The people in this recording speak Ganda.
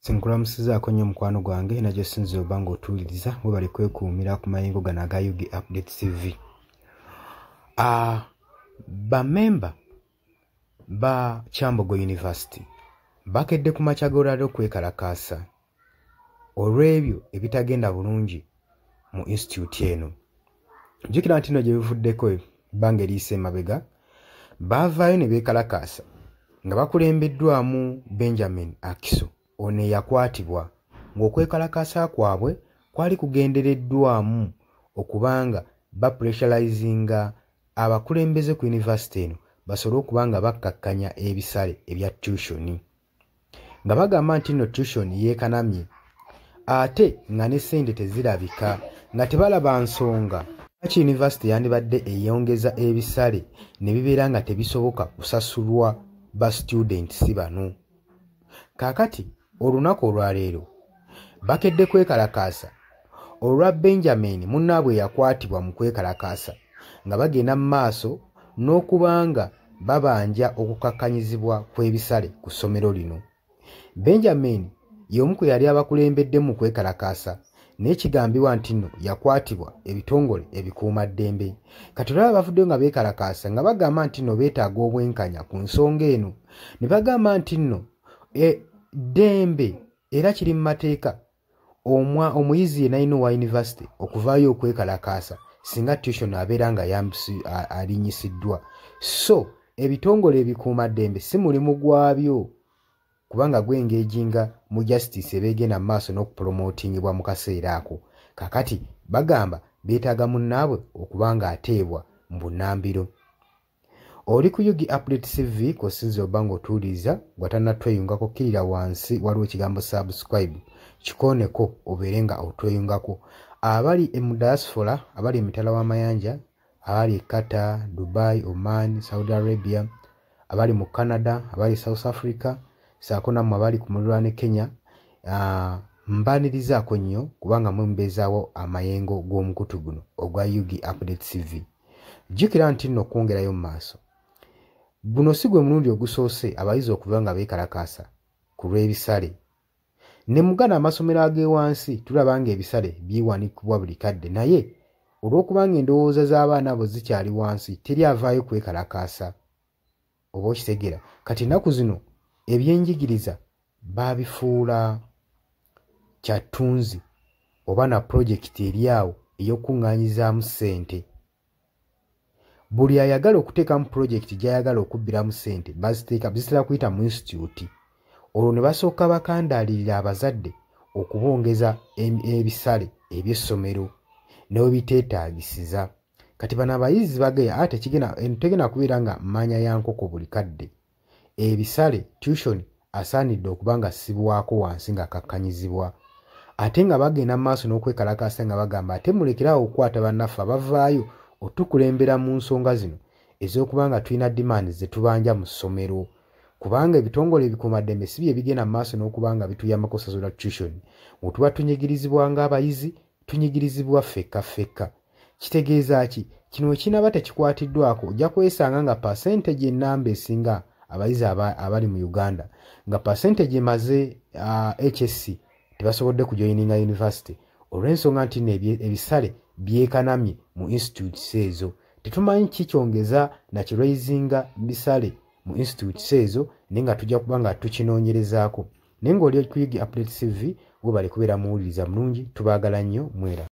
Nkulamusizaako nnyo mukwano gwange na gy'osinziira oba ng'otuwuliriza, webale kwekuumira ku mayengo gano aga UG Update TV. Bammemba ba Kyambogo University bakedde ku makya g'olwaleero okwekalakaasa olw'ebyo ebitagenda bulungi mu institute eno. Jjukira nti nno gye bivuddeko ebbanga eriyise emabega baavaayo ne beekalakaasa nga bakulembeddwamu Benjamin Akiso ono eyakwatibwa ng'okwekalakaasa kwabwe kwali kugendereddwamu okuba nga bapressurizinga abakulembeze ku yunivasite eno basobole okuba nga bakkakkanya ebisale ebya tuition, nga bagamba nti nno tuition yeekanamye ate nga ne ssente tezirabika, nga tebalaba nsonga lwaki yunivasite yandibadde eyongeza ebisale ne bibeera nga tebisoboka kusasulwa ba students bano. Kaakati olunaku olwaleero bakedde kwekalakaasa olwa Benjamin munnaabwe eyakwatibwa mu kwekalakaasa nga bagenda mu maaso n'okuba nga babanja okukakkanyizibwa kw'ebisale ku ssomero lino. Benjamin y'omu ku yali abakulembeddemu mu kwekalakaasa, naye kigambibwa nti nno yakwatibwa ebitongole ebikuumaddembe. Kati olaba bavuddeyo nga beekalakaasa nga bagamba nti nno beetaaga obwenkanya ku nsonga eno, ne bagamba nti nno ddembe era kiri mu mateeka omuyizi yenna alina owa yunivasite okuvaayo okwekalakaasa singa tuition abeera nga alinnyisiddwa. So ebitongole ebikuumaddembe si mulimu gwabyo kubanga gwengeejinga mu justice ebeegenda mu maaso n'okupromotingibwa mu kaseera ako. Kaakati bagamba beetaaga munnaabwe okuba nga ateebwa mu bunnambiro. Oli ku UG Update TV kw'osinziira oba ng'otuwuliriza, gw'atannatweyungako kkirira wansi waliwo ekigambo subscribe, kikooneko obeere nga otweyungako. Abali mu diaspora, abali emitala w'amayanja, abali e Qatar, Dubai, Oman, Saudi Arabia, abali mu Canada, abali South Africa, ssaako nammwe abali ku muliraano e Kenya, mbaanirizaako nnyo kubanga mmwe mubeezaawo amayengo g'omukutu guno ogwa UG Update TV. Jjukira nti nno okwongerayo mu maaso, guno si gwe mulundi ogusoose abayizi okuva nga beekalakaasa ku lw'ebisale. Ne mu gano amasomero ag'ewansi tulaba ng'ebisale biwanikibwa buli kadde, naye olw'okubanga endowooza z'abaana abo zikyali wansi teri avaayo kwekalakaasa. Oba okitegeera? Kati ennaku zino ebyenjigiriza baabifuula kya ttunzi oba na pulojekiti eri awo ey'okukuŋŋaanyizaamu ssente. Buli ayagala okuteekamu pulojekiti gy'ayagala okubbiramu ssente baziteeka, zitera kuyita mu institute, olwo ne basooka bakandaalirira abazadde okubongeza ebisale eby'essomero ne we biteetaagisiza. Kati bano abayizi bageya ate tegenda kubeera nga mmaanya ya nkoko buli kadde. Ebisale tuition asaanidde okuba nga assibwako wansi ng'akakkanyizibwa. Ate nga bagenda mu maaso n'okwekalakaasa nga bagamba ate mulekere awo okukwata bannaffe abavaayo otukulembera mu nsonga zino ez'okuba nga tulina demands ze tubanja mu ssomero, kubanga ebitongole ebikuumaddembe si bye bigenda mu maaso n'okuba nga bituyambako okusasula tuition. Bwe tuba tunyigirizibwa ng'abayizi, tunyigirizibwa ffekka ffekka. Kitegeeza ki? Kino bwe kinaaba tekikwatiddwako ojja kwesanga nga percentage ennamba esinga abayizi abali mu Uganda nga percentage emaze HSC tebasobodde kujoyininga university olw'ensonga nti nno ebisale byekanamye mu institutes ezo. Tetumanyi kikyongeza na kiraisinga bisale mu institutes ezo, naye nga tujja kuba nga tukinoonyerezaako. Naye ng'oli ku UG Update TV, webale kubeera muwuliriza mulungi, tubaagala nnyo mwera.